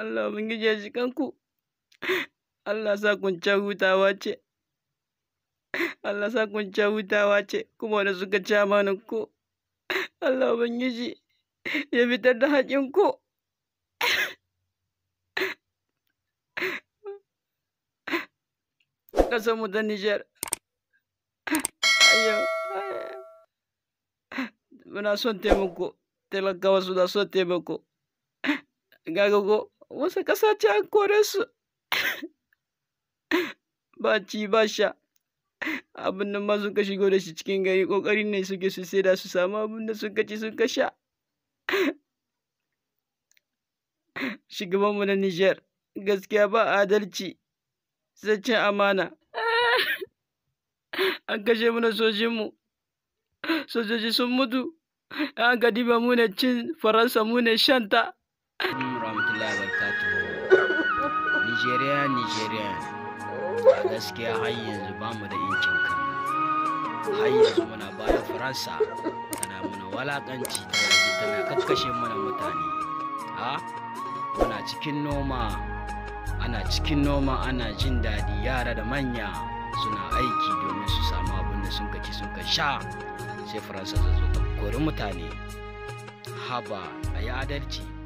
Allah Ubangiji ya ji kanku. Allah sa kwanciyar hutawa ce. Allah sa kwanciyar hutawa ce, kuma wanda suka ci amanar ku, Allah Ubangiji ya fitar da haƙƙin ku. Ƙasar mu ta Nijar, ayo, muna son taimako, talakawa suna son taimako. Kaga ko wasu ƙasa ce an kore su, ba ci ba sha. Abin nan ma suka shigo da shi cikin gari, ƙoƙari ne suke su saida su samu abin da suka ci suka sha. Shugabanmu na Nijar, gaskiya ba adalci, sai cin amana. An kashe mana sojinmu, sojoji sun mutu, an ka diba mu ne cin Faransa mu ne shanta. Rahmatullahi barakatuhu. Nigeria, Nigeria, a gaskiya har yanzu ba mu da incin kanmu. Har yanzu muna bayan Faransa, tana muna walakanci, tana kakkashe mana mutane. Ha? Muna cikin noma, ana cikin noma ana jin daɗi, yara da manya suna aiki domin su samu abin da sun ci sun ka sha, sai Faransa ta zo ta kori mutane. Haba, a yi adalci.